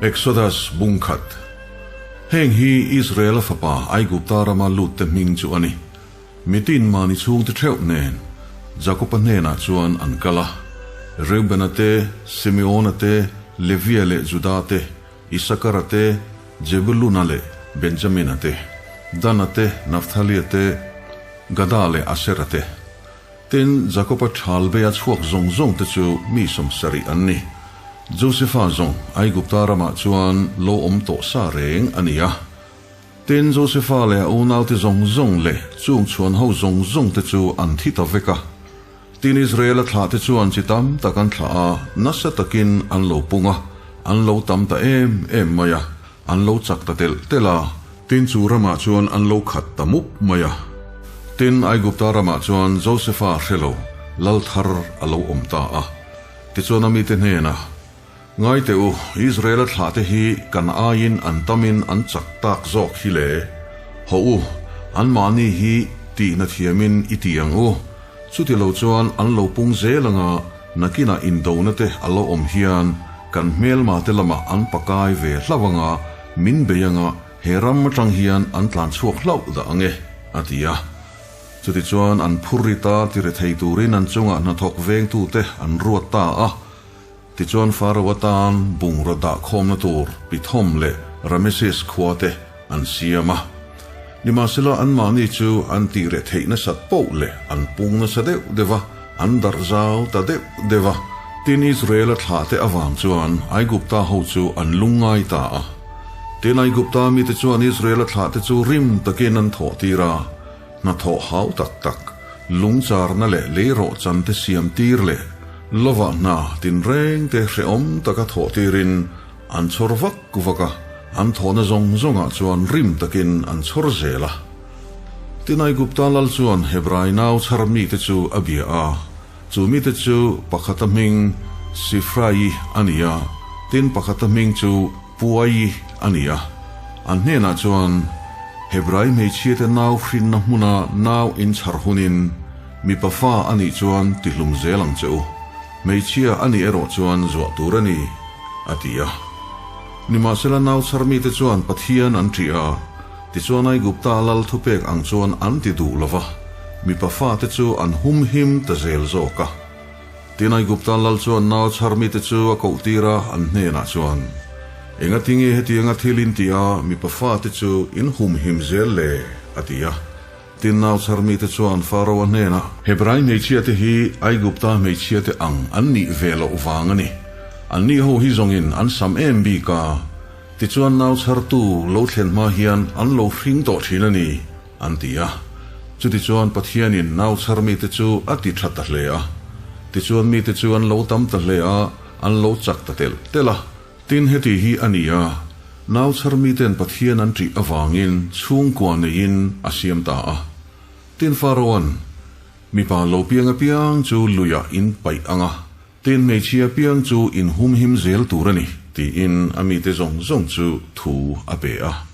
Exodus bung khat. Heng hi Israela fapa Aigupta rama lutte hming chu a ni. Mitin mahni chhungte theuh nen Jakoba hnenah chuan an kal a, Reubena te, Simeona te, Levia leh Juda te, Isakara te, Jebuluna leh Benjamina te, Dana te, Nafthalia te, Gada leh Asera te. Tin, Jakoba ṭhal beia chhuak zawng zawng te chu mi 70 an ni. Josefa zawng Aigupta ramah chuan lo awm tawh sa reng a ni a. Tin, Josefa leh a unaute zawng zawng leh chung chhuan ho zawng zawng te chu an thi ta vek a. Tin, Israela thlah te chuan chi tam tak an thlah a, nasa takin an lo pung a, an lo tam ta em em mai a, an lo chak ta telh telh a. Tin, chu ramah chuan an lo khat ta mup mai a. Tin, Aigupta ramah chuan Josefa hre lo, lal thar a lo awm ta a. Tichuan a mite hnenah, Ngai teh u, Israela thlahte hi kan aiin an tamin an chak tak zawk hi le. Hawh u, anmahni hi tihna thiamin i ti ang u. Chuti lo chuan an lo pung zel anga nakinah indona te a lo awm hian kan hmelma te lamah an pakai ve hlauh anga min bei anga he ram atang hian an tlan chhuak hlauh dah ang e, a ti a. Chutichuan an phur ri ta ti rethei turin an chungah hnathawk vengtute an ruat ta a. Tichuan Faro atan bungraw dah khawmna tur Pithom leh Rameses khua te an siam a. Nimahsela anmahni chu an tih reh theih nasat poh leh an pung nasa deuh deuh a, an darh zau ta deuh deuh a. Tin Israela thlah te avang chuan Aigupta ho chu an lungngai ta a. Tin Aigupta mite chuan Israela thlah te chu rim takin an thawh tir a, Hnathawh hau tak tak, lungcharna leh leirawh chan te siam tir leh lovah hna tinreng te hrehawm taka thawh tirin an chhawr vak vak a, an thawhna zawng zawngah chuan rim takin an chhawr zel a. Tin Aigupta lal chuan Hebrai nau chhar mite chu a bia a, chu mite chu pakhata hming Sifrai a ni a, tin pakhata hming chu Puai a ni a, an hnenah chuan Hebrai hmeichhiate nau hrinna hmuna nau inchhar hunin mipa fa a nih chuan tihlum zel ang che u, hmeichhia a nih erawh chuan zuah tur a ni, a ti a. Nimahsela nau chhar mite chuan Pathian an ṭih a, tichuan Aigupta lal thupek ang chuan an ti duh lo va, mipa fate chu an humhim ta zel zawk a. Tin, Aigupta lal chuan nau chhar mite chu a koh tir a, an hnenah chuan, Engati nge hetianga thil in tih a, mipa fate chu in humhim zel le? a ti a. Tin, nau chhar mite chuan Faraoa hnenah, Hebrai hmeichhiate hi Aigupta hmeichhiate ang an nih ve loh vang a ni. Anni ho hi zawngin an sam em bik a, tichuan nau chhartu lo thlen hma hian an lo hring tawh thin a ni, An ti a. Chutichuan Pathianin nau chhar mite chu a ti tha ta hle a. Tichuan mite chu an lo tam ta hle a, an lo chak ta telh telh a. Tin, heti hi a ni a, nau chhar miten Pathian an ṭih avangin chhungkua neiin a siam ta a. Tin, Faraoan, Mipa lo piang apiang chu luiah in paih ang a, tin hmeichhia piang chu in humhim zel tur a ni, tiin a mite zawng zawng chu thu a pe a.